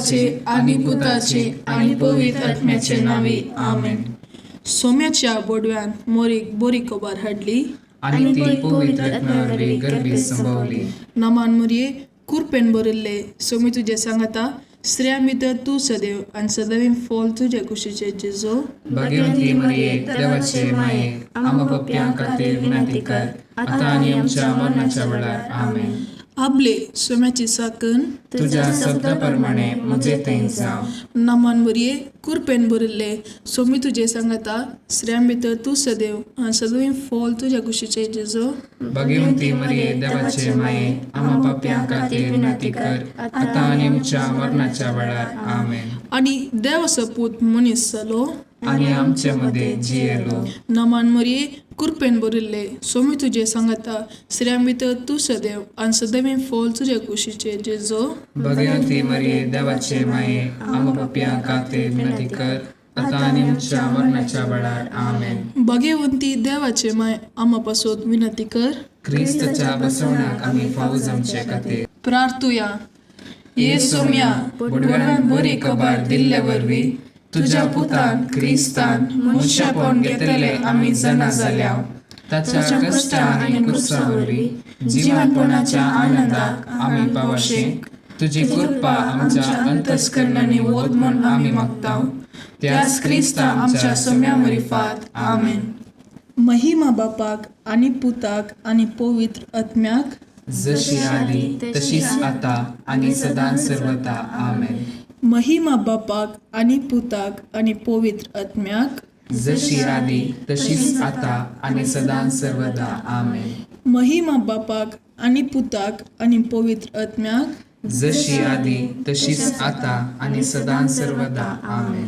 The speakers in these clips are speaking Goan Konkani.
बापाचे आनी पुताचे आनी पवित्र आत्म्याचे नांवी, आमेन. सोम्याच्या बोडव्यान मोरीक बरी खबर हाडली आनी ती पवित्र आत्म्या वरवीं गर्भीत संभवली. नमान मुरये, कुरपेन भरिल्ले, सोमी तुजें सांगाता, स्त्रियां भितर तूं सदैव आनी सदैव फॉल तुजे कुशीचे जेजो. भाग्यवंती मरिये, देवाचे माये, आम्हा पापयां खातीर विनंती कर, आतां आनी आमच्या मरणाच्या वेळार. आमेन. आबले सोम्याची साकन तुज्या शब्दा प्रमाणे म्हजे थंय जावं. नमान मुरये, कुरपेन भरिल्ले, सोमी तुजें सांगाता, स्त्रियां भितर तूं सदैव आनी सदैव फॉल तुज्या कुशीचे जेजो. भाग्यवंती मरिये, देवाचे माये, आम्हा पापयां खातीर विनंती कर, आतां आनी आमच्या मरणाच्या वेळार. आमेन. आनी देवाचो पूत मनीस जालो आनी आमचे मदें जियेलो. नमान मरिये, कुरपेन भरिल्ले, सोमी तुजें सांगाता, स्त्रियां भितर तूं सदैव आनी सदैव फॉल तुज्या कुशीचे जेजो. भाग्यवंती मरिये, देवाचे माये, आम्हा पापयां खातीर विनंती कर, आतां आनी आमच्या मरणाच्या वेळार. आमेन. भाग्यवंती देवाचे माय, आमा पासत विनंती कर क्रिस्ताच्या बसवण्याक आमी फावो जावचे खातीर. प्रार्थुया. ये सोम्या, बोडव्यान बरी खबर दिल्ले वरवीं तुज्या पुतान क्रिस्तान मनशापण घेतले आमी जाणा जाल्या. ताच्या कश्टा आनी कुर्सा वरवीं जिवनपणाच्या आनंदाक आमी पावशे तुजी कृपा आमच्या अंतस्करणांनी वत म्हूण आमी मागता, त्याच क्रिस्ता आमच्या सोम्या मरिफात. आमेन. महिमा बापाक आनी पुताक आनी पवित्र आत्म्याक, जशी आदी तशीच आता आनी सदां सर्वता. आमेन. महिमा बापाक आनी पुताक आनी पवित्र आत्म्याक, जशी आदी तशीच आता आनी सदां सर्वदा. आमेन. महिमा बापाक आनी पुताक आनी पवित्र आत्म्याक, जशी आदी तशीच आता आनी सदां सर्वदा. आमेन.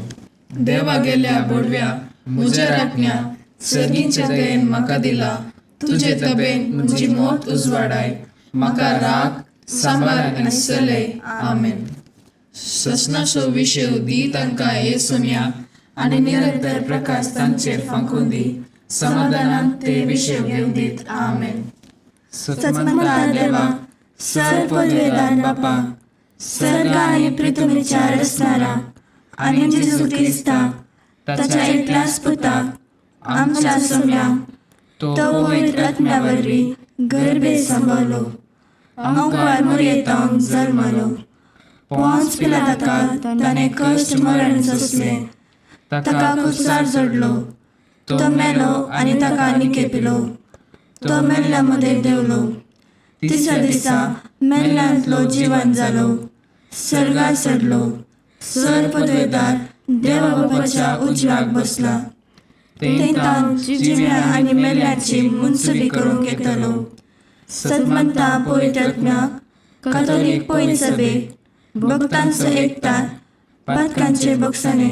देवा गेल्या बोडव्या, म्हज्या राखण्या, सर्गीच्या दयेन म्हाका दिला तुजे तबेन म्हजी मोत उजवाडाय, म्हाका राग सांबार आनी चलय. आमेन. ससनाचो विशय दी तांकां हे सोम्या आनी निरंतर प्रकाश तांचेर फांकून दी, समाधानान ते विशय घेवन दीत. आमेन. सतमंता देवा, सर पदवेदार बापा, सर्ग आनी पृथ्वीच्या रचणारा आनी जेजू क्रिस्ता ताच्या एकल्याच पुता आमच्या सोम्या, तो तो पवित्र आत्म्या वरवीं गर्भे संभवलो, अंकुर मुरयेतावन जल्मलो, पोंच पिलाताका ताणें कश्ट मरण सोंसलें, ताका कुसार जोडलो, तो मेलो आनी ताका निकेपिलो, तो मेल्ल्या मदें देंवलो, तिसऱ्या दिसा मेल्ल्यांतलो जिवन जालो, सर्गार चडलो, सर पदवेदार देवा बापाच्या उजव्याक बसला, थंय जिव्या आनी मेल्ल्याची मुनसुबी करूंक येतलो. सतमंता पवित्र आत्म्याक, कातोलीक पवित्र सभेक, भक्तांचो एकतार, पातकांचे बक्षाणे,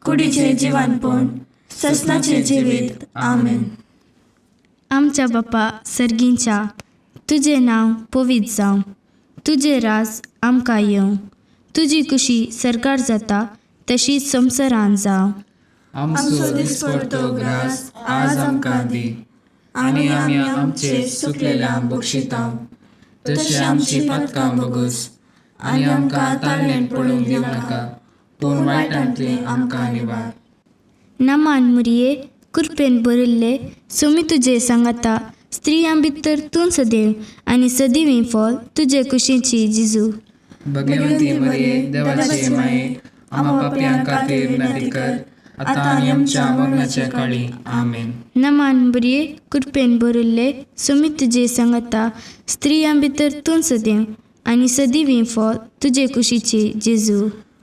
कुडीचे जिवानपण, ससनाचे जिवीत. आमेन. आमच्या बापा सर्गींच्या, तुजें नांव पवित्र जावं, तुजें राज आमकां येवं, तुजी कुशी सरकार जाता तशी संवसारान जावं. आमचो दिसपडतो ग्रास आज आमकां दी, आनी आमी आमचे सुकलेल्या बक्षितांव, तशें आमची पातकां बगस, आनी आमकां ताळणेन पडूंक दिवं नाका, पूण वायटांतलें आमकां निवार. नमान मुरये, कुरपेन भरिल्ले, सोमी तुजे सांगाता, स्त्रियां भितर तूं सदैव आनी सदैव फॉल तुजे कुशीची जिजू. भगवंती मरिये, देवाचे माये, आम्हा पापयां खातीर विनंती कर, आतां आनी आमच्या मरणाच्या काळी. आमेन. नमान बरये, कृपेन भरिल्ले, सोमी तुजे सांगाता, स्त्रियां भितर तूं सदैव आनी सदैव फॉल तुजे कुशीची जेजू.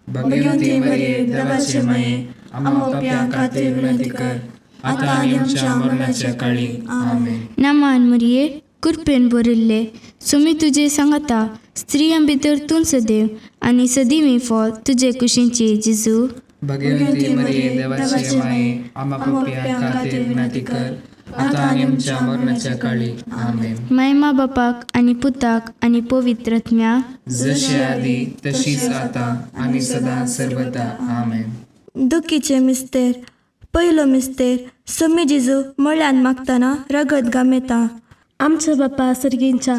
भगवंती मरिये, देवाचे माये, आम्हा पापयां खातीर विनंती कर, आतां आनी आमच्या मरणाच्या काळी. आमेन. नमान मरिये, कृपेन भरिल्ले, सोमी तुजे सांगाता, स्त्रियां भितर तूं सदैव आनी सदैव फॉल तुजे कुशीची जेजू. भगवंती मरिये, देवाचे माये, आम्हा पापयां खातीर विनंती कर, आतां आनी आमच्या मरणाच्या काळी. आमेन. मायमा बापाक आनी पुताक आनी पवित्र आत्म्याक, जशी आदी तशीच आतां आनी सदां सर्वदा. आमेन. दुखीचे मिस्तेर. पयलो मिस्तेर. सोमी जेजू मळ्यान मागतना रगत गामेता. आमच्या बापा सर्गींच्या,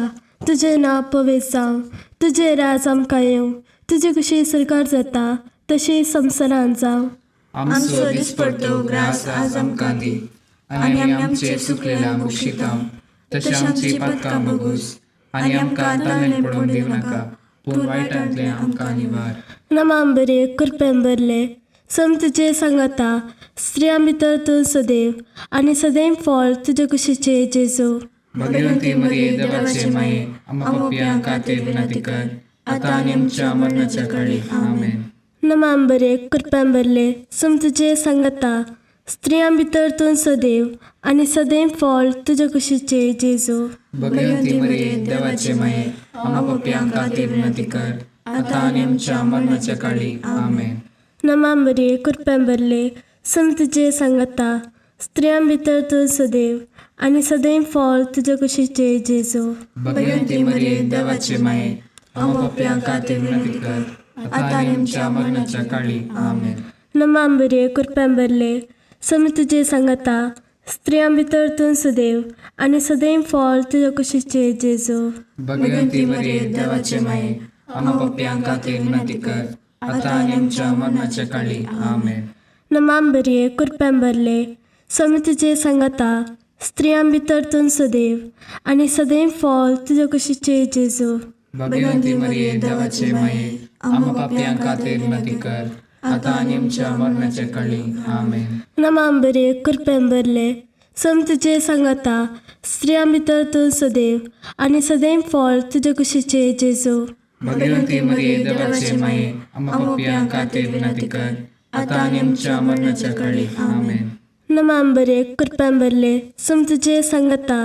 तुजें नांव पवित्र जावं, तुजें राज आमकां येवं, तुजे कशी सरकार जाता तशें संवसारांत जावं. आमचो दिसपडतो ग्रास आज आमकां दी आनी आमी आमचे चुकलेल्या बक्षितांव तशें आमची पातकां बगूस आनी आमकां ताणें पडून दिवं नाका पूण वायटांतलें आमकां निवार. नमाम बरे कृपेन भरले सम तुजे सांगाता स्त्रियां भितर तूं सदैव आनी सदैव फळ तुजे कुशीचे जेजू. भगवंती मरिये देवाचे माये आम्हा पापयां खातीर विनंती कर आतां आनी आमच्या मरणाच्या काळी. आमेन. नमाम बरे कृपेन भरले सम तुजे सांगाता स्त्रियां भितर तूं सदैव आनी सदैव फळ तुजे कुशीचे जेजू. भगवंती मरिये देवाचे माये आम्हा पापयां खातीर विनंती कर आतां आनी आमच्या मरणाच्या काळी. आमेन. नमाम बरे कृपेन भरले सम तुजे सांगाता स्त्रियां भितर तूं सदैव आनी सदैव फळ तुजे कुशीचे जेजू. भगवंती मरिये देवाचे माये आम्हा पापयां खातीर विनंती कर आतां आनी आमच्या मरणाच्या काळी. आमेन. नमाम बरे कृपेन भरले सम तुजे सांगाता स्त्रियां भितर तूं सदैव आनी सदैव फळ तुजे कुशीचे जेजू. भगवंती मरिये देवाचे माये आम्हा पापयां खातीर विनंती कर आतां आनी आमच्या मरणाच्या काळी. आमेन. नमाम बरे कृपेन भरले सम तुजे सांगाता स्त्रियां भितर तूं सदैव आनी सदैव फळ तुजे कुशीचे जेजू. भगवंती मरिये देवाचे माये आम्हा पापयां खातीर विनंती कर आतां आनी आमच्या मरणाच्या काळी. आमेन. नमाम बरे कृपेन भरले सम तुजे सांगाता स्त्रियां भितर तूं सदैव आनी सदैव फळ तुजे कुशीचे जेजू. भगवंती मरिये देवाचे माये आम्हा पापयां खातीर विनंती कर आतां आनी आमच्या मरणाच्या काळी. आमेन. नमाम बरे कृपेन भरले सम तुजे सांगाता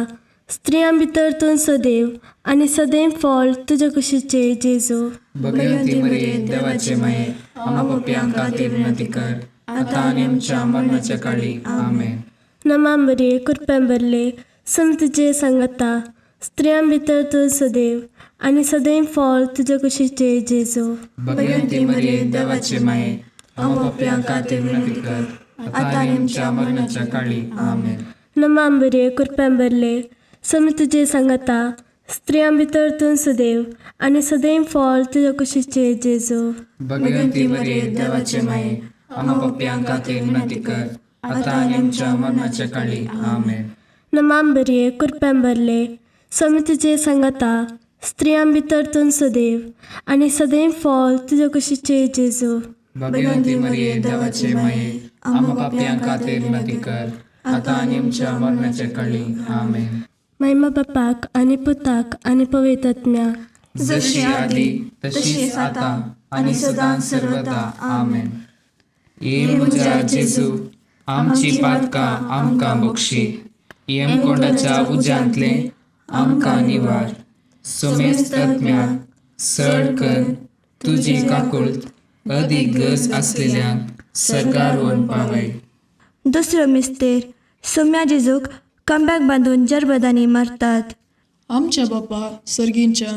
स्त्रियां भितर तूं सदैव आनी सदैव फळ तुजे कुशीचे जेजू. भगवंती मरिये देवाचे माये आम्हा पापयां खातीर विनंती कर आतां आनी आमच्या मरणाच्या काळी. आमेन. नमाम बरे कृपेन भरले सम तुजे सांगाता स्त्रियां भितर तूं सदैव आनी सदैव फळ तुजे कुशीचे जेजू. भगवंती मरिये देवाचे माये आम्हा पापयां खातीर विनंती कर आतां आनी आमच्या मरणाच्या काळी. आमेन. नमाम बरे कृपेन भरले सम तुजे सांगाता स्त्रियां भितर तूं सदैव आनी सदैव फळ तुजे कुशीचे जेजू. भगवंती मरिये देवाचे माये आम्हा पापयां खातीर विनंती कर आतां आनी आमच्या मरणाच्या काळी. आमेन. नमाम बरे कृपेन भरले सम तुजे सांगाता स्त्रियां भितर तूं सदैव आनी सदैव फळ तुजे कुशीचे जेजू. भगवंती मरिये देवाचे माये आम्हा पापयां खातीर विनंती कर आतां आनी आमच्या मरणाच्या काळी. आमेन. महिमा बापाक आनी पुताक आनी पवित्र आत्म्याक, जशी आदी तशीच आतां आनी सदां सर्वदा. आमेन. ये म्हज्या जेजू आमची पातकां आमकां बक्षी यमकोंडाच्या उज्यांतलें आमकां निवार सोमेस्त आत्म्याक सड कर तुजी काकुळट अदीक गरज आसलेल्यांक सर्गार व्हरून पावय. दुसरो मिस्तेर सोम्या जेजूक कमब्याक बांदून जरबदांनी मारतात. आमच्या बापा सर्गींच्या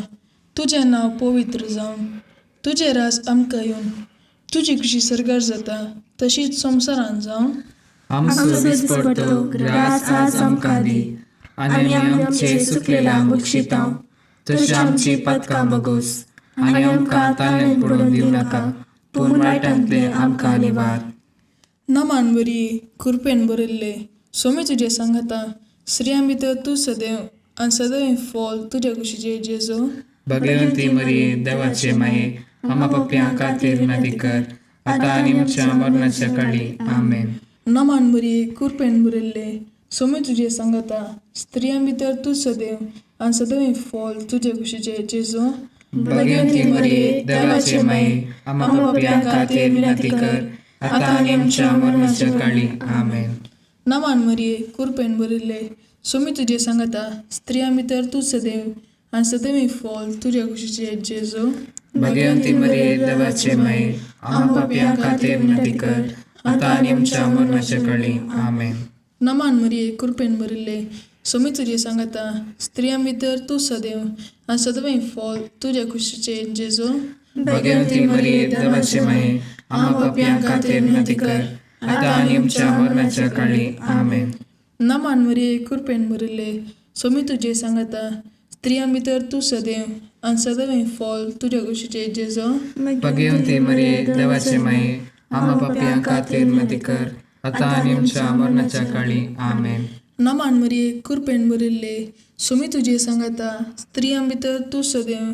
तुजें नांव पवित्र जावं, तुजें राज आमकां येवन, तुजी खुशी सर्गार जाता तशीच संवसारांत जावं. आमचो दिसपडतो ग्रास आज आमकां दी आनी आमी आमचे चुकलेल्या बक्षितांव तशें आमची पातकां बगोस आनी आमकां ताणें पडून दिवं नाका पूण वायटांतलें आमकां निवार. नमान बरी कृपेन भरिल्ले सोमी तुजें सांगाता स्त्रियां भितर तूं सदैव आनी सदैव फळ तुज्या कुशीचे जेजू. भगवंती मरिये देवाचे माये आम्हा पापयां खातीर विनंती कर आतां आनी आमच्या मरणाच्या काळी. आमेन. नमान बरी कृपेन भरिल्ले सोमी तुजें सांगाता स्त्रियां भितर तूं सदैव आनी सदैव फळ तुजे कुशीचे जेजू. भगवंती मरिये देवाचे माये आम्हा पापयां खातीर विनंती कर आतां आनी आमच्या मरणाच्या काळी. आमेन. नमान मरिये कृपेन भरिल्ले सोमी तुजें सांगाता स्त्रियां भितर तूं सदैव आनी सदैव फळ तुज्या कुशीचे जेजू. भगवंती मरिये देवाचे माये आम्हा पापयां खातीर विनंती कर आतां आनी आमच्या मरणाच्या काळी. आमेन. नमान मरिये कृपेन भरिल्ले सोमी तुजें सांगाता स्त्रियां भितर तूं सदैव आनी सदैव फळ तुज्या कुशीचे जेजू. भगवंती मरिये देवाचे माये आम्हा पापयां खातीर विनंती कर आतां आनी आमच्या मरणाच्या काळी. आमेन. नमान मरिये कृपेन भरिल्ले सोमी तुजें सांगाता स्त्रियां भितर तूं सदैव आनी सदैव फॉल तुज्या कुशीचे जेजो. भगवती मरिये, देवाचे माये, आम्हा पापयां खातीर विनंती कर, आतां आनी आमच्या मरणाच्या काळी. आमेन. नमान मरिये, कृपेन भरिल्ले, सुमी तुजे सांगाता, स्त्रियां भितर तूं सदैव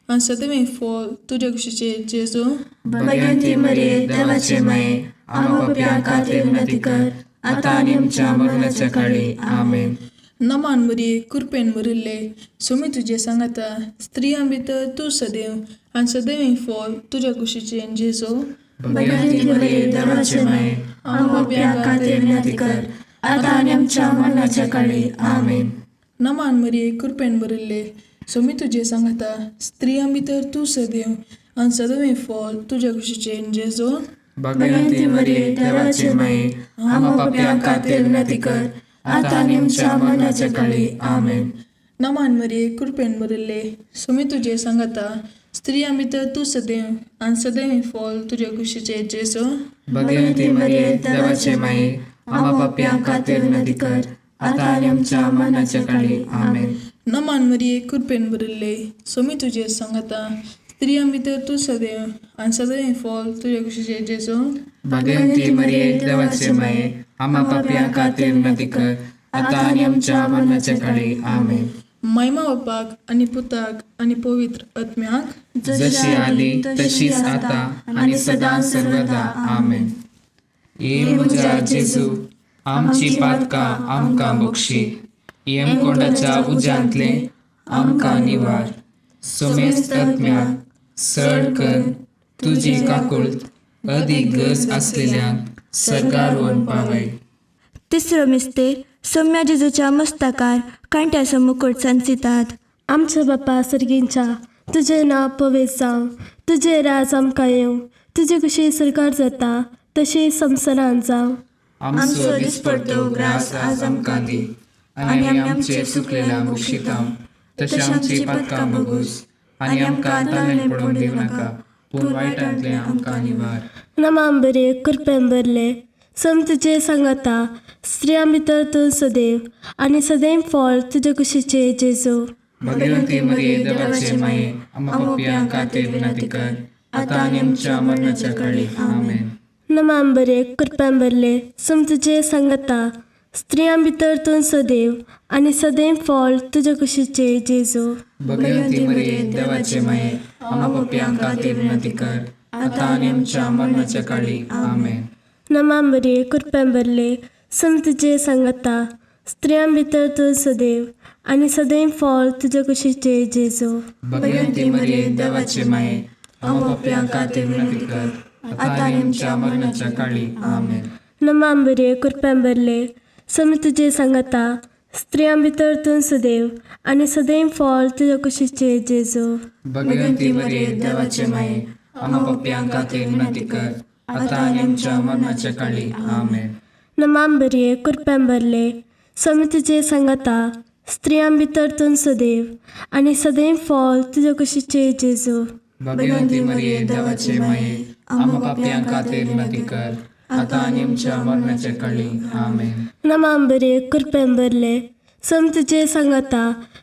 आनी सदैव फॉल तुज्या कुशीचे जेजो. भगवती मरिये, देवाचे माये, आम्हा पापयां खातीर विनंती कर, आतां आनी आमच्या मरणाच्या काळी. आमेन. नमान मरिये, कृपेन भरिल्ले, सुमी तुजे सांगाता, स्त्रियां भितर तूं सदैव आनी सदैव फॉल तुज्या कुशीचे जेजो. भगवती मरिये, देवाचे माये, आम्हा पापयां खातीर विनंती कर, आतां आनी आमच्या मरणाच्या काळी. आमेन. नमान मरिये, कृपेन भरिल्ले, सुमी तुजे सांगाता, स्त्रियां भितर तूं सदैव आनी सदैव फॉल तुज्या कुशीचे जेजो. भगवती मरिये, देवाचे माये, आम्हा पापयां खातीर विनंती कर, आतां आनी आमच्या मरणाच्या काळी. आमेन. नमान मरिये, कृपेन भरिल्ले, सुमी तुजे सांगाता, स्त्रियां भितर तूं सदैव आनी सदैव फॉल तुज्या कुशीचे जेजो. भगवती मरिये, देवाचे माये, आम्हा पापयां खातीर विनंती कर, आतां आनी आमच्या मरणाच्या काळी. आमेन. नमान मरिये, कृपेन भरिल्ले, सुमी तुजे सांगाता, स्त्रियां भितर तूं सदैव आनी सदैव फॉल तुज्या कुशीचे जेजो. भगवती मरिये, देवाचे माये, आम्हा पापयां खातीर विनंती कर, आतां आनी आमच्या मरणाच्या काळी. आमेन. महिमा बापाक आनी पुताक आनी पवित्र आत्म्याक, जशी आदी तशीच आता आनी सदां सर्वदा. आमेन. ये म्हज्या जेजू, आमची पातकां आमकां बक्षी, यमकोंडाच्या उज्यांतले आमकां निवार, समेस्त आत्म्याक सड कर तुजी काकुळट अदीक गरज आसलेल्यांक सर्गार व्हरून पावय. तिसरो मिस्तेर सोम्या जेजूच्या मस्तकार कांट्याचो मुकुट सांचितात. आमच्या बापा सर्गींच्या, तुजें नांव पवित्र जावं, तुजें राज आमकां येवं, तुजी कुशी सरकार जाता तशी संवसारांत जावं. आमचो दिसपडतो ग्रास आज आमकां दी, आनी आमी आमचे चुकलेल्या बक्षिता तशें आमची पातकां बगूस, आनी आमकां ताणें पडोवंक दिवं नाका, पूण वायटांतलें आमकां निवार. नमाम बरे, कृपेन भरले, सम तुजे सांगाता, स्त्रियां भितर तूं सदैव आनी सदैव फळ तुजे कुशीचे जेजू. भगवती मरिये, देवाचे माये, आम्हा पापयां खातीर विनंती कर, आतां आनी आमच्या मरणाच्या काळी. आमेन. नमाम बरे, कृपेन भरले, सम तुजे सांगाता, स्त्रियां भितर तूं सदैव आनी सदैव फळ तुजे कुशीचे जेजू. भगवती मरिये, देवाचे माये, आम्हा पापयां खातीर विनंती कर, आतां आनी आमच्या मरणाच्या काळी. आमेन. नमाम बरे, कृपेन भरले, सम तुजे सांगाता, स्त्रियां भितर तूं सदैव आनी सदैव फळ तुजे कुशीचे जेजू. भगवती मरिये, देवाचे माये, आम्हा पापयां खातीर विनंती कर, आतां आनी आमच्या मरणाच्या काळी. आमेन. नमाम बरे, कृपेन भरले, सम तुजे सांगाता, स्त्रियां भितर तूं सदैव आनी सदैव फळ तुजे कुशीचे जेजू. भगवती मरिये, देवाचे माये, आम्हा पापयां खातीर विनंती कर, आतां आनी आमच्या मरणाच्या काळी. आमेन. नमाम बरे, कृपेन भरले, सम तुजे सांगाता, स्त्रियां भितर तूं सदैव आनी सदैव फळ तुजे कुशीचे जेजू. भगवती मरिये, देवाचे माये, आम्हा पापयां खातीर विनंती कर, आतां आनी आमच्या मरणाच्या काळी. आमेन. नमाम बरे, कृपेन भरले, सम तुजे सांगाता,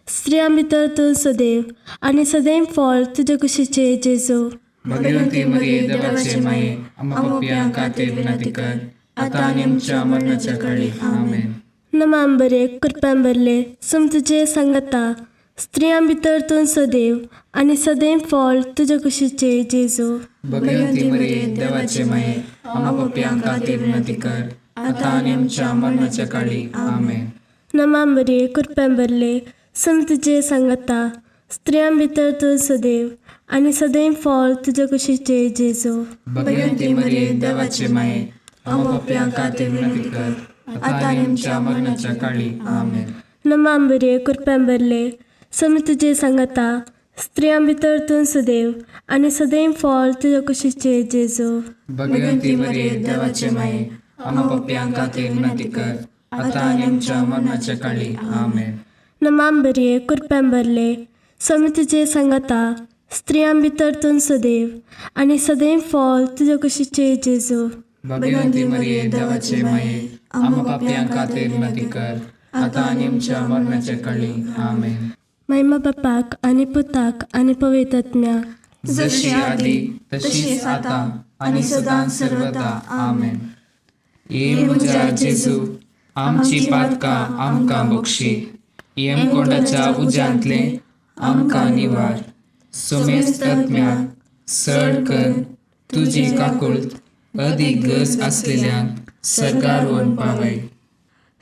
स्त्रियां भितर तूं सदैव आनी सदैव फळ तुजे कुशीचे जेजू. भगवती मरिये, देवाचे माये, आम्हा पापयां खातीर विनंती कर, आतां आनी आमच्या मरणाच्या काळी. आमेन. नमाम बरे, कृपेन भरले, सम तुजे सांगाता, स्त्रियां भितर तूं सदैव आनी सदैव फळ तुजे कुशीचे जेजू. भगवती मरिये, देवाचे माये, आम्हा पापयां खातीर विनंती कर, आतां आनी आमच्या मरणाच्या काळी. आमेन. नमाम बरे, कृपेन भरले, सम तुजे सांगाता, स्त्रियां भितर तूं सदैव आनी सदैव फळ तुजे कुशीचे जेजू. भगवती मरिये, देवाचे माये, आम्हा पापयां खातीर विनंती कर, आतां आनी आमच्या मरणाच्या काळी. आमेन. नमाम बरे, कृपेन भरले, सम तुजे सांगाता, स्त्रियां भितर तूं सदैव आनी सदैव फळ तुजे कुशीचे जेजू. भगवती मरिये, देवाचे माये, आम्हा पापयां खातीर विनंती कर, आतां आनी आमच्या मरणाच्या काळी. आमेन. नमाम बरे, कृपेन भरले, सम तुजे सांगाता, स्त्रियां भितर तूं सदैव आनी सदैव फळ तुजे कुशीचे जेजू. भगवती मरिये, देवाचे माये, आम्हा पापयां खातीर विनंती कर, आतां आनी आमच्या मरणाच्या काळी. आमेन. महिमा बापाक आनी पुताक आनी पवित्र आत्म्याक. जशी आदी तशीच आता आनी सदां सर्वदा. आमेन. ये म्हज्या जेजू, आमची पातकां आमकां बक्षी, यमकोंडाच्या उज्यांतले आमकां निवार, सुमेस्त आत्म्याक सड कर तुजी काकुळट अदीक गरज आसलेल्यांक सरकार वन पावय.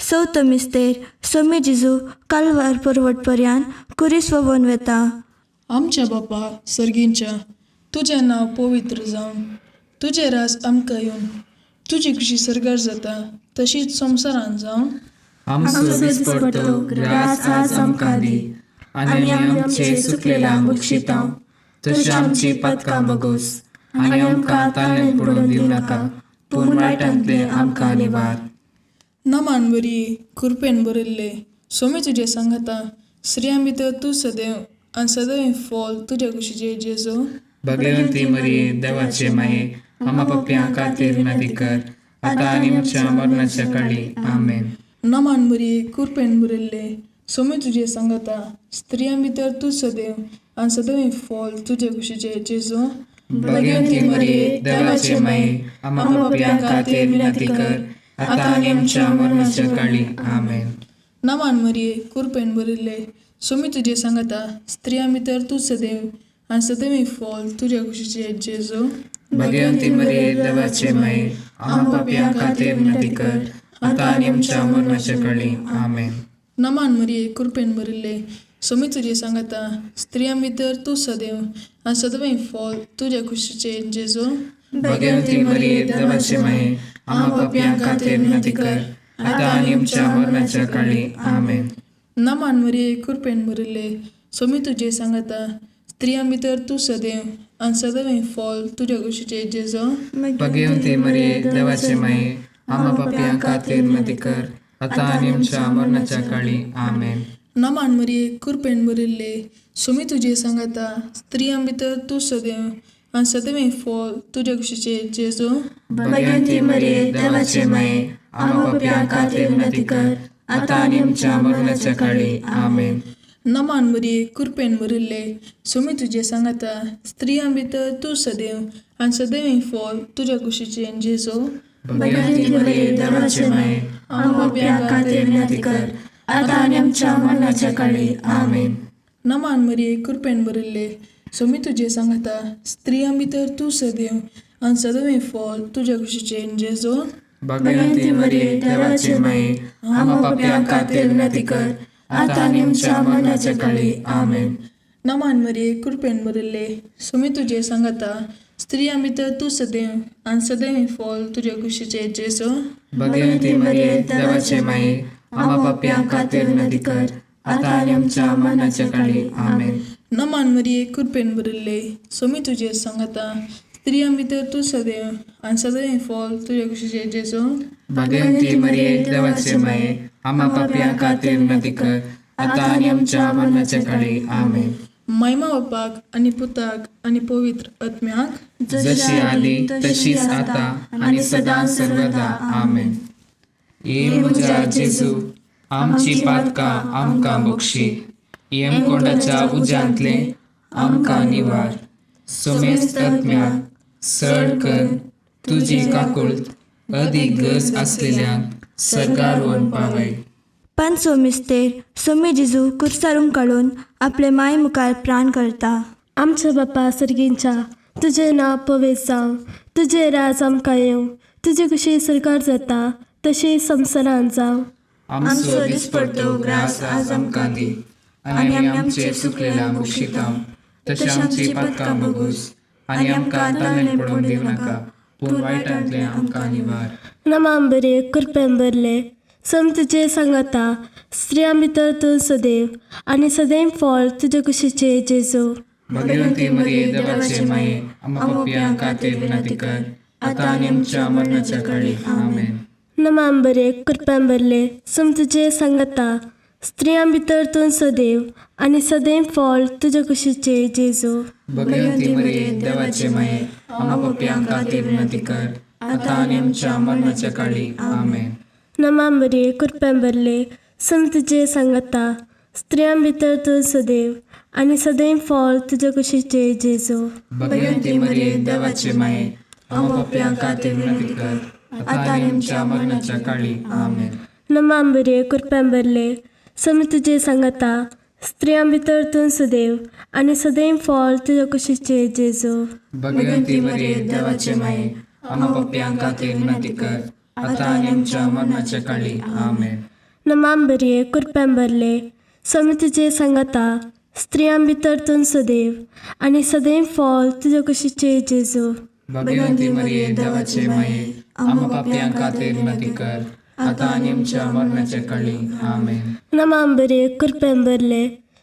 चवथो मिस्तेर सोमी जेजू कालवार पर्वट पर्यान कुरीस ववन वेता. आमच्या बापा सर्गींच्या, तुजें नांव पवित्र जावं, तुजें राज आमकां येवन, तुजी खुशी सर्गार जाता तशीच संवसारान जावं. आमचो दिसपडतो ग्रास आज आमकां दी आनी आमी आमचे सुकलेल्या बक्षिता तशी आमची पातकां बगोस आनी आमकां ताळ्यान पडून दिवं नाका, पूण वायटांतले आमकां निवार. नमान बरी कृपेन भरिल्ले, सोमी तुजें सांगाता, स्त्रियां भितर तूं सदैव आनी सदैव फॉल तुज्या कुशीचे जेजू. भगवंती मरिये, देवाचे माये, आमा पप्प्यां खातीर विनंती कर, आतां आनी आमच्या मरणाच्या काळी. आमेन. नमान बरी कृपेन भरिल्ले, सोमी तुजें सांगाता, स्त्रियां भितर तूं सदैव आनी सदैव फॉल तुज्या कुशीचे जेजू. भगवंती मरिये, देवाचे माये, आमा पप्प्यां खातीर विनंती कर, आतां आनी आमच्या मरणाच्या काळी. आमेन. नमान मरिये कृपेन भरिल्ले, सोमी तुजें सांगाता, स्त्रियां भितर तूं सदैव आनी सदैव फॉल तुज्या कुशीचे जेजू. भगवंती मरिये, देवाचे माये, आमा पापयां खातीर विनंती कर, आतां आनी आमच्या मरणाच्या काळी. आमेन. नमान मरिये कृपेन भरिल्ले, सोमी तुजें सांगाता, स्त्रियां भितर तूं सदैव आनी सदैव फॉल तुज्या कुशीचे जेजू. भगवंती मरिये, देवाचे माये, आमा पापयां खातीर विनंती कर, आतां आनी आमच्या मरणाच्या काळी. आमेन. नमान मरिये कृपेन भरिल्ले, सोमी तुजें सांगाता, स्त्रियां भितर तूं सदैव आनी सदैव फॉल तुज्या कुशीचे जेजू. भगवंती मरिये, देवाचे माये, आमा पापयां खातीर विनंती कर, आतां आनी आमच्या मरणाच्या काळी. आमेन. नमान मरिये कृपेन भरिल्ले, सोमी तुजें सांगाता, स्त्रियां भितर तूं सदैव आनी सदैव फॉल तुज्या कुशीचे जेजू. भगवंती मरिये, देवाचे माये, आमा पापयां खातीर विनंती कर, आतां आनी आमच्या मरणाच्या काळी. आमेन. नमान मरिये कृपेन भरिल्ले, सोमी तुजें सांगाता, स्त्रियां भितर तूं सदैव आनी सदैव फॉल तुज्या कुशीचे जेजू. भगवंती मरिये, देवाचे माये, आमा पापयां खातीर विनंती कर, आतां आनी आमच्या मरणाच्या काळी. आमेन. नमान मरिये कृपेन भरिल्ले, सोमी तुजें सांगाता, स्त्रियां भितर तूं सदैव आनी सदैव फॉल तुज्या कुशीचे जेजू. भगवंती मरिये, देवाचे माये, आमा पापयां खातीर विनंती कर, आतां आनी आमच्या मरणाच्या काळी. आमेन. नमान मरिये कृपेन भरिल्ले, सोमी तुजें सांगाता, स्त्रियां भितर तूं सदैव आनी सदैव फॉल तुज्या कुशीचे जेजू. भगवंती मरिये, देवाचे माये, आमा पापयां खातीर विनंती कर, आतां आनी आमच्या मरणाच्या काळी. आमेन. नमान मरिये कृपेन भरिल्ले, सोमी तुजें सांगाता, स्त्रियां भितर तूं सदैव आनी सदैव फॉल तुज्या कुशीचे जेजू. भगवंती मरिये, देवाचे माये, आमा पापयां खातीर विनंती कर, आतां आनी आमच्या मरणाच्या काळी. आमेन. महिमा बापाक आनी पुताक आनी पवित्र आत्म्याक, जशी आदी तशीच आता आनी सदां सर्वदा. आमेन. ये म्हज्या जेजू, आमची पातकां आमकां बक्षी, यमकोंडाच्या उज्यांतले आमकां निवार, सुमेस्त आत्म्याक सड कर तुजी काकुळट अदीक गरज आसलेल्यांक सर्गार व्हरून पावय. पांचवो मिस्तेर सोमी जेजू कुर्सारून काडून आपले माय मुखार प्राण करता. आमच्या बापा सर्गींच्या, तुजें नांव पवित्र जावं, तुजें राज आमकां येवं, तुजी खुशी सरकार जाता तशी संवसारांत जावं. आमचो दिसपडतो ग्रास आज आमकां दी आनी आमी आमचे सुकलेल्या बक्षिता तशें आमची पातकां बगूस आनी आमकां ताणें पडून दिवं नाका, पूण वायटांतलें आमकां निवार. नमाम बरे कृपेन भरले, सम तुजे सांगाता, स्त्रियां भितर तूं सदैव आनी सदैव फळ तुजे कुशीचे जेजू. भगवंती मरिये, देवाचे माये, आम्हा पापयां खातीर विनंती कर, आतां आनी आमच्या मरणाच्या काळी. आमेन. नमाम बरे कृपेन भरले, सम तुजे सांगाता, स्त्रियां भितर तूं सदैव आनी सदैव फळ तुजे कुशीचे जेजू. भगवंती मरिये, देवाचे माये, आम्हा पापयां खातीर विनंती कर, आतां आनी आमच्या मरणाच्या काळी. आमेन. नमाम बरे कृपेन भरले, सम तुजे सांगाता, स्त्रियां भितर तूं सदैव आनी सदैव फळ तुजे कुशीचे जेजू. भगवंती मरिये, देवाचे माये, आम्हा पापयां खातीर विनंती कर, आता आनी आमच्या मरणाच्या काळी. आमेन. नमा मरिये, कृपेन भरले, स्वामी तुजे सांगाता, स्त्रियां भितर तूं सदैव आनी सदैव फळ तुजे कुशीचे जेजू. भगवंती मरिये, देवाचे माये, आम्हा पापयां खातीर विनंती कर, आता आनी आमच्या मरणाच्या काळी. आमेन. नमा मरिये, कृपेन भरले, स्वामी तुजे सांगाता, स्त्रियां भितर तूं सदैव आनी सदैव फळ तुजे कुशीचे जेजू. भगवंती मरिये, देवाचे माये, आम्हा पापयां खातीर विनंती कर, आता आनी आमच्या मरणाच्या काळी. आमेन. नमा मरिये, कृपेन भरले,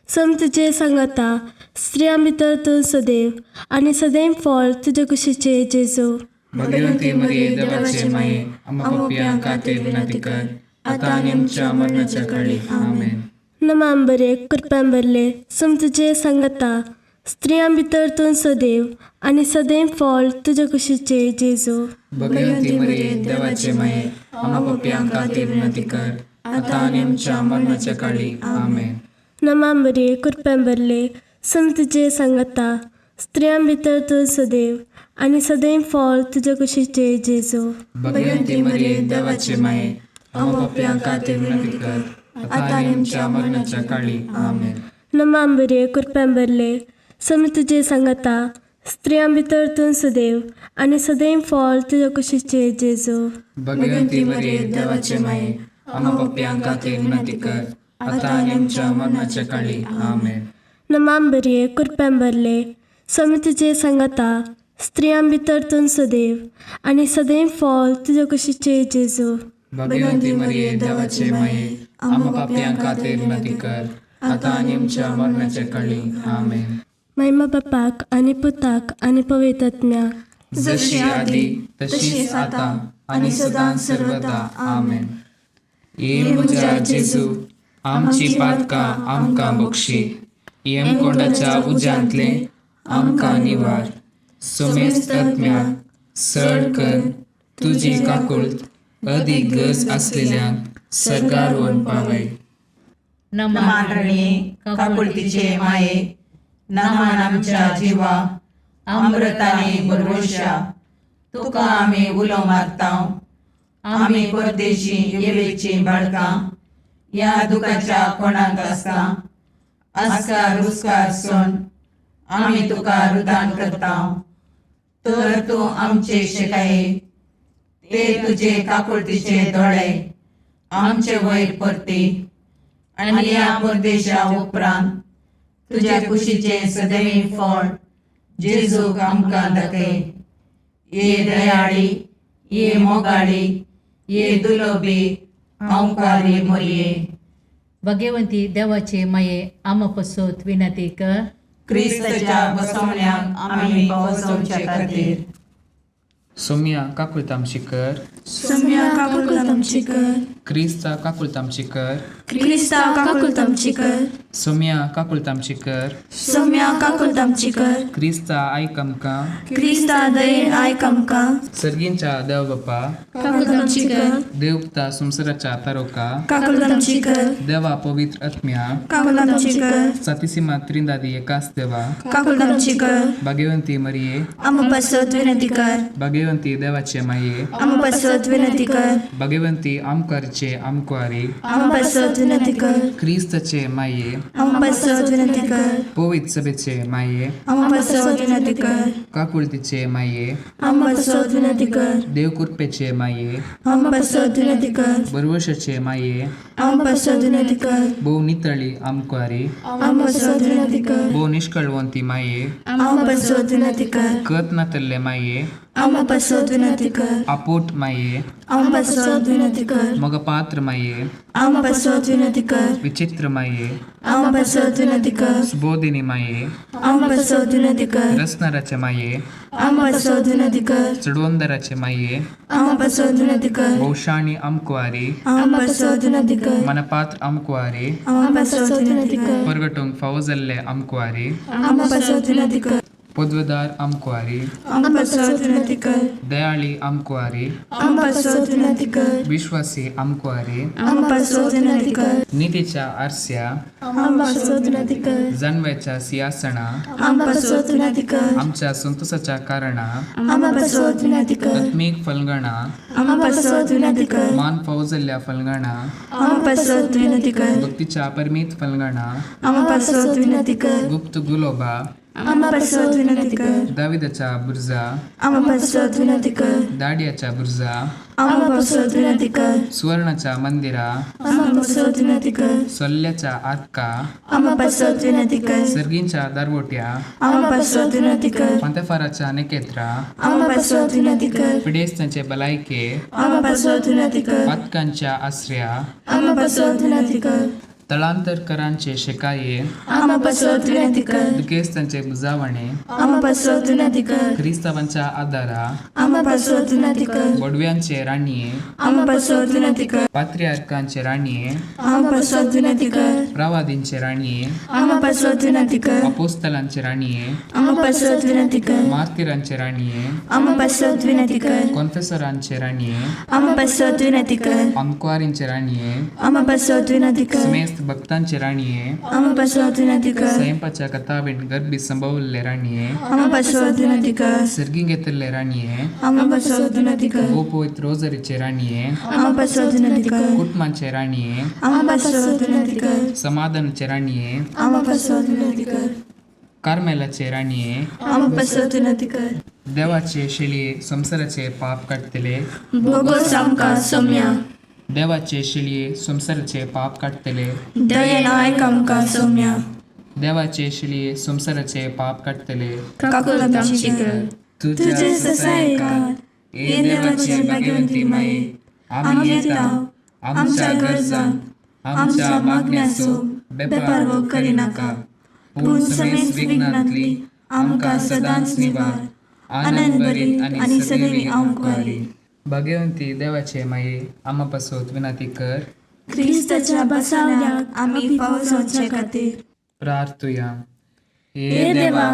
स्वामी तुजे सांगाता, स्त्रियां भितर तूं सदैव आनी सदैव फळ तुजे कुशीचे जेजू. भगवंती मरिये, देवाचे माये, आम्हा पापयां खातीर विनंती कर, आता आनी आमच्या मरणाच्या काळी. आमेन. नमा मरिये, कृपेन भरले, स्वामी तुजे सांगाता, स्त्रियां भितर तूं सदैव आनी सदैव फळ तुजे कुशीचे जेजू. भगवंती मरिये, देवाचे माये, आम्हा पापयां खातीर विनंती कर, आता आनी आमच्या मरणाच्या काळी. आमेन. नमा मरिये, कृपेन भरले, स्वामी तुजे सांगाता, स्त्रियां भितर तूं सदैव आनी सदैव फळ तुजे कुशीचे जेजू. भगवंती मरिये, देवाचे माये, आम्हा पापयां खातीर विनंती कर, आता आनी आमच्या मरणाच्या काळी. आमेन. नमा मरिये, कृपेन भरले, स्वामी तुजे सांगाता, स्त्रियां भितर तूं सदैव आनी सदैव फळ तुजे कुशीचे जेजू. भगवंती मरिये, देवाचे माये, आम्हा पापयां खातीर विनंती कर, आता आनी आमच्या मरणाच्या काळी. आमेन. नमा मरिये, कृपेन भरले, स्वामी तुजे सांगाता, स्त्रियां भितर तूं सदैव आनी सदैव फळ तुजे कुशीचे जेजू. भगवंती मरिये, देवाचे माये, आम्हा पापयां खातीर विनंती कर, आता आनी आमच्या मरणाच्या काळी. आमेन. महिमा बापाक आनी पुताक आनी पवित्र आत्म्याक, जशी आदी तशीच आता आणि सदां सर्वदा. आमेन. ये म्हज्या जेजू, आमची पातकां आमकां बक्षी, येमकोंडाच्या उज्यांतले आमकां निवार, सोमेस्त आत्म्याक सड कर तुजी काकुळत अदीक गरज आसलेल्यांक सर्गार व्हरून पावय. नमान काकुळतीचे माये, नमान आमच्या जिवा अमृताने बरवशा, तुका आमी उलो मारता. आमी परदेशी येवेची बाळकां ह्या दुखाच्या कोणाक आसता आस्कार रुस्कार सोन आमी तुका रुदान करता. तर तूं आमचे शेकाये ते तुजे काकुळतीचे दोळे आमचे वयर परती आनी ह्या परदेशा उपरांत तुज्या कुशीचें सदैव फळ जेजूक आमकां दाखय. ये दयाळी, ये मोगाळी, ये दुलोबी आंवकारी मोरये, भगवंती देवाचे माये, आमा पसत विनंती कर. क्रिस्ताच्या बसवण्याक आमी पावसवचे खातीर. सोम्या काकुळत आमची कर. सोम्या काकुळत आमची कर. क्रिस्ता काकुळत आमची कर. क्रिस्ता काकुळत आमची कर. सोम्या काकुळत आमची कर. सोम्या काकुळत आमची कर. क्रिस्ता आयक आमकां. क्रिस्ता दयेन आयक आमकां. सर्गींच्या देव बापा, काकुळत आमची कर. देवता संवसाराच्या तारोका, काकुळत आमची कर. देवा पवित्र आत्म्या, काकुळत आमची कर. सातीसीमा त्रिंदादी एकाच देवा, काकुळत आमची कर. भाग्यवंती मरिये, आमा पासत विनंती कर. भाग्यवंती देवाचे माये, आमा पासत विनंती कर. भाग्यवंती आमकारचे आमकुवारी, आमा पासत विनंती कर. क्रिस्ताचे माये, आमा पासत विनंती कर. पवित्र सभेचे माये, आमा पासत विनंती कर. काकुळतीचे माये, आमा पासत विनंती कर. देवकृपेचे माये, आमा पासत विनंती कर. बरवशाचे माये, आमा पासत विनंती कर. भोव नितळी आमकुवारी, आमा पासत विनंती कर. भोव निष्कळवंती माये, आमा पासत विनंती कर. कत नातल्ले माये, आमा पासत विनंती कर. आपोट माये, आमा पासत विनंती कर. मगपात्र माये, आमा पासत विनंती कर. विचित्र माये, आमा पासत विनंती कर. सुबोधिनी माये, आमा पासत विनंती कर. रसनाराचे माये, आमा पासत विनंती कर. चडवंदराचे माये, आमा पासत विनंती कर. भोवशाणी आमकुवारी, आमा पासत विनंती कर. मनपात्र आमकुवारी, आमा पासत विनंती कर. परगटूंक फावो जाल्ले आमकुवारी, आमा पासत विनंती कर. पदवेदार आमकुवारी, आमकां पासत विनंती कर. दयाळी आमकुवारी, आमकां पासत विनंती कर. विश्वासी आमकुवारी, आमकां पासत विनंती कर. नितीच्या आरस्या, आमकां पासत विनंती कर. जानव्याच्या सिंहासना, आमकां पासत विनंती कर. आमच्या संतोषाच्या कारणा, आमकां पासत विनंती कर. आत्मीक फलगणा, आमकां पासत विनंती कर. मान फौजल्ल्या फलगणा, आमकां पासत विनंती कर. भक्तीच्या परमीत फलगणा, आमकां पासत विनंती कर. गुप्त गुलोबा, आमकां पासत विनंती कर. दाविदाच्या बुर्जा, आमकां पासत विनंती कर. दाडियाच्या बुर्जा, आमकां पासत विनंती कर. सुवर्णाच्या मंदिरा, आमकां पासत विनंती कर. सोल्ल्याच्या आतका, आमकां पासत विनंती कर. सर्गींच्या दारवोट्या, आमकां पासत विनंती कर. पंतेफाराच्या नेकेत्रा, आमकां पासत विनंती कर. पिडेस्तांचे बलायके, आमकां पासत विनंती कर. पातकांच्या आसऱ्या, आमकां पासत विनंती कर. तळांतरकरांचे शेकाये, आमकां पासत विनंती कर. दुखेस्तांचे बुजावणे, आमकां पासत विनंती कर. क्रिस्तावांच्या आदारा, आमकां पासत विनंती कर. बोडव्यांचे राणये, आमकां पासत विनंती कर. पात्रियार्कांचे राणये, आमकां पासत विनंती कर. प्रवादींचे राणये, आमकां पासत विनंती कर. अपोस्तलांचे राणये, आमकां पासत विनंती कर. मार्तिरांचे राणये, आमकां पासत विनंती कर. कॉन्फेसरांचे राणये, आमकां पासत विनंती कर. अंकवारींचे राणये, आमकां पासत विनंती कर. समेस्त भक्तांचे राणये, आमकां पासत विनंती कर. स्वयंपाच्या कथावीण गर्भी संभवल्ले राणये, आमकां पासत विनंती कर. सर्गी घेतिल्ले राणये, आमकां पासत विनंती कर. गोपवित रोजरीचे राणये, आमकां पासत विनंती कर. कुटुंबांचे राणये, आमकां पासत विनंती कर. समाधानाचे राणये, आमकां पासत विनंती कर. कार्मेलाचे राणये, आमकां पासत विनंती कर. देवाचे शेळये संवसाराचे पाप काडटले, बोगोस आमकां सोम्या. देवाचे शेळये संवसाराचे पाप काडटले, दयेन आयक आमकां सोम्या. देवाचे शेळये संवसाराचे पाप काडटले, काकुळट आमची कर. तुझ्या ससायकार हे देवाचे भाग्यवंती माये, आमी येता आमच्या गरजांक आमच्या मागण्याचो बेपारवो करिनाका, पूण समेस्त विघ्नांतली आमकां सदांच निवार, आनंद भरीत आनी सदैवी आमकुवारी. भाग्यवंती देवाचे माये, आमा पासत विनंती कर. क्रिस्ताच्या बसावण्याक आमी फावो जावचे खातीर प्रार्थुया. हे देवा,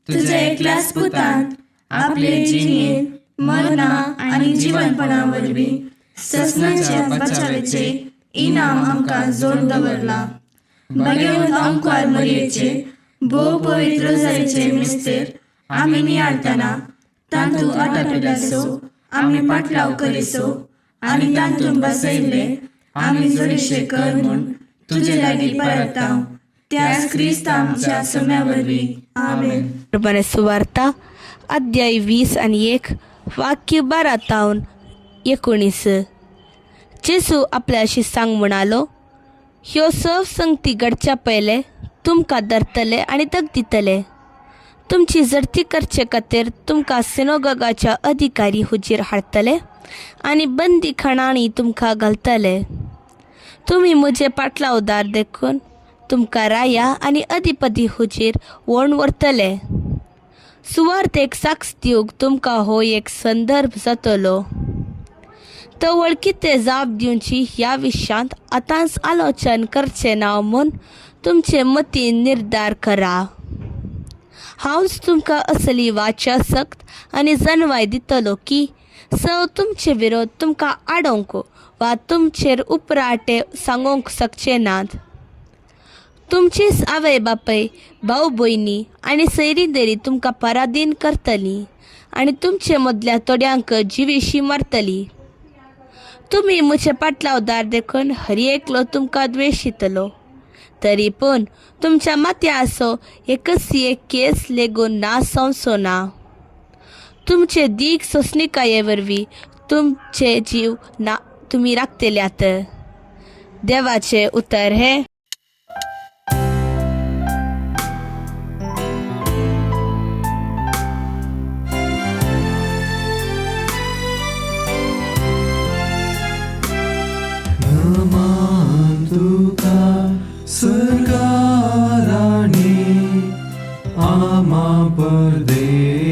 तुझ्या एकल्याच पुतान आपले जिणेंत मरणा आनी जिवनपणा वरवीं ससनाच्या बचावेचे इनाम आमकां जोड दवरला. भाग्यवंत आमकार मरयेचे भोव पवित्र जायचे मिस्तेर आमी नियाळतना तांतूत आटापिल्याचो आमी पाटलाव करिसो आनी तांतूत बसयल्ले आमी जोडीशे कर म्हूण तुजे लागीं परता त्याच क्रिस्त आमच्या सोम्या वरवीं. आमेन. बरें, सुवार्ता अध्याय 20 आनी 1 वाक्य 12 तावन 19. जेजू आपल्या शिसांक म्हणालो, ह्यो सव संगती घडच्या पयले तुमकां धरतले आनी दग दितले. तुमची जडती करचे खातीर तुमकां सिनोगगाच्या अधिकारी हुजीर हाडटले आनी बंदी खणांनी तुमकां घालतले. तुमी म्हजे पाटलावदार देखून तुमकां राया आनी अधिपती हुजीर वोण व्हरतले. सुवार्थेक साक्ष दिवंक तुमकां हो एक संदर्भ जातलो. तवळ कितें जाप दिवची ह्या विशयांत आतांच आलोचन करचें ना म्हूण तुमचे मतीन निर्धार करा. हांवच तुमकां असली वाचा सक्त आनी जनवाय दितलो की सव तुमचे विरोध तुमकां आडोवंक वा तुमचेर उपराटे सांगोवंक शकचे नात. तुमचीच आवय बापय, भाव भयणी आनी सैरी देरी तुमकां पराधीन करतली आनी तुमचे मदल्या थोड्यांक जिवीशी मारतली. तुमी म्हजे पाटलावदार देखून हर एकलो तुमकां द्वेशितलो. तरी पूण तुमच्या माथ्या आसो एकच एक केस लेगून ना संवसो ना. तुमचे दीग सोंसणिकाये वरवीं तुमचे जीव ना तुमी राखतल्यात. देवाचें उतर हें. नमान तुका सर्गाराणी, आमा परदेशाचे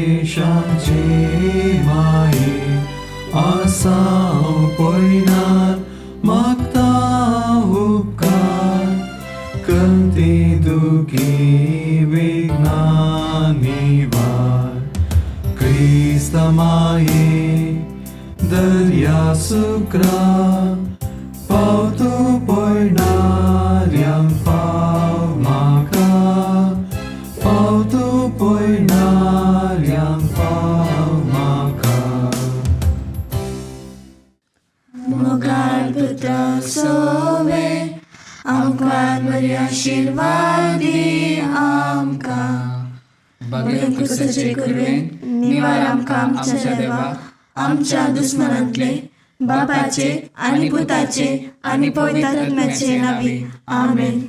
माये, आसाव पयनार मागता उपकार, कंती दुखी विघ्ना निवार. सुक्रा पाव तूं पयणाऱ्यांक पाव म्हाका पाव तूं पयणाऱ्यांक पाव म्हाका. मोगाळ पुता सोवे आमकां बरी आशिर्वाद दी आमकां. बगेर क्रिस्ताचे कुरवेन निवार आमकां आमच्या देवा आमच्या दुस्मनांतले, बापाचे आनी पुताचे आनी पवित्र आत्म्याचे नांवी, आमेन.